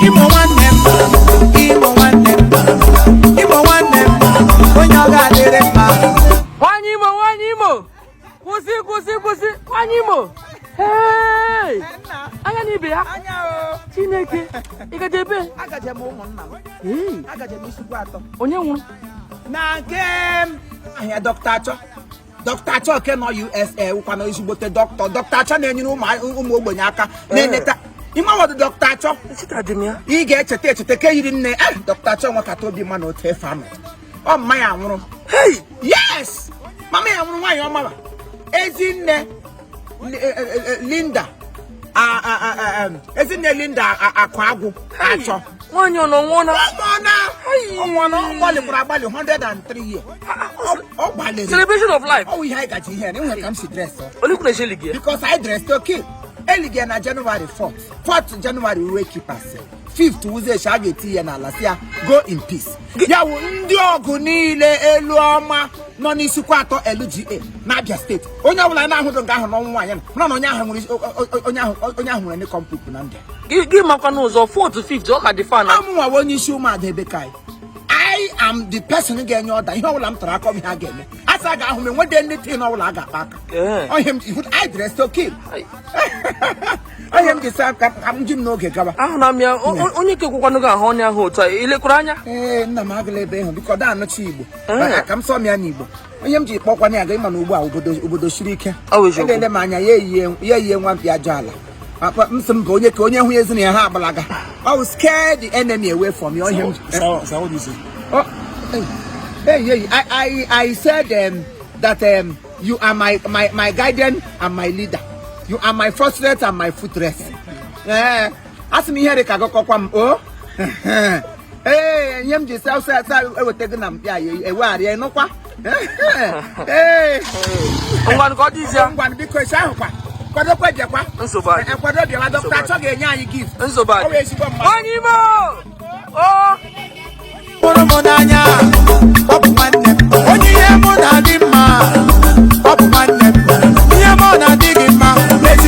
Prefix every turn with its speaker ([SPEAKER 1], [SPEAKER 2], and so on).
[SPEAKER 1] Imo nwanne m, Imo nwanne m, Imo nwanne m, onye ọ ga-adịrị mma.
[SPEAKER 2] Nwanyị Imo, nwanyị Imo, kwụsị, kwụsị, kwụsị, nwanyị Imo. Hey! Anya na ibe ya.
[SPEAKER 1] Anya o.
[SPEAKER 2] Chineke, ị gaje ebe?
[SPEAKER 1] Agaje m ụmụnna m.
[SPEAKER 2] Hey!
[SPEAKER 1] Agaje m Isuikwuato.
[SPEAKER 2] Onye nwụrụ?
[SPEAKER 1] Na nke m ahịa Dr. Achọ. Dr. Achọ ke nọ USA wụkwana ezigbote dọkịta. Dr. Achọ na-enyere ụmụ ogbenye aka na-eneta. Ịmawọdụ Dr. Achọ.
[SPEAKER 2] Echeta dị m ya.
[SPEAKER 1] Ị ga-echeta echeta ke yiri nne Dr. Achọ nwekata obi mma na otu efe anọ. Ọ mma ya nwụrụ.
[SPEAKER 2] Hey!
[SPEAKER 1] Yes! Mama ya nwụrụ, nwaanyị ọma. Ezinne Linda Ezinne Linda Akụ Agwụ Achọ.
[SPEAKER 2] Nwaanyị ọ nọ nwụọ na?
[SPEAKER 1] Ọnwụọna, ọnwụọna. Ọ gbalịkwara agbalị, 103 year ọ gbalịrị.
[SPEAKER 2] Celebration of life.
[SPEAKER 1] Ọ wụ ihe anyị gaji ihe na enwere ka m si dress.
[SPEAKER 2] Olekwu na esheli gị?
[SPEAKER 1] Because I dressed okay. Eliga na January 4th, 4th January, wee keepers 5th wuzi echi a ga-eti ya n'ala, si ya go in peace. Ya wụ ndị ọgụ niile elu ọma nọ n'Isuikwuato LGA n'Abia Steeti, onye ọbụla na-ahụdụ nga ahụ n'ọnwụ nwaanyị na na onye ahụ nwere onye ahụ nwere ndị kọmpupu na ndụ.
[SPEAKER 2] Gị makwa n'ụzọ 4 to 5 ọ ka dị fa na.
[SPEAKER 1] Amụnwa onye isi ụmụada ebe ka anyị, I am the person ga-enye ọda. Ihe ọbụla m tọrọ aka, ọ bụ ihe a ga-eme. A sị a ga-ahụ m enwede ndị tin ọbụla a ga-akpa aka. Ọhịa m ji I dress to kill. Ọhịa m ji sị ka m ji m n'oge gawa.
[SPEAKER 2] Ahụna m ya. Onye kekwakwanụ gị ahụ onye ahụ otu a ilekwara anya?
[SPEAKER 1] Ee, nna m agụla ebe ịhụ biko da anụcha Igbo.
[SPEAKER 2] Ee.
[SPEAKER 1] Ka m sọ m ya n'Igbo. Onye m ji kpọkwana ya ga ịma na ugbu a obodo siri ike.
[SPEAKER 2] Ọ bụ eziokwu.
[SPEAKER 1] Elele m anya ya eyie ya eyie nwa mpi ajọ ala. Akpa m sị m bụ onye ka onye hụ ezi na ya ha agbalaga. Ọ bụ scare the enemy away from you. Ọhịa m ji.
[SPEAKER 3] So what do you say?
[SPEAKER 1] Oh, hey, hey, hey, I said that you are my guardian and my leader. You are my first and my footrest. Eh, asị m ihe dị ka agụkọkwa m o. Ee, ihe m ji sị sị sị eweta gị na mkpi anyị ewegharị ya ịnụkwa. Ee.
[SPEAKER 2] Ngwanụ, ka ọ dịzie.
[SPEAKER 1] Ngwanụ, biko, esi ahụkwa. Kwadokwa bịakwa.
[SPEAKER 2] Nsogbu adị.
[SPEAKER 1] Eh, kwado bịawa, Dọkịta Achọ ga-enye anyị gift.
[SPEAKER 2] Nsogbu adị.
[SPEAKER 1] Ọ wụ ezigbo mmadụ.
[SPEAKER 2] Nwanyị Imo o.
[SPEAKER 1] Hụrụ m n'anya.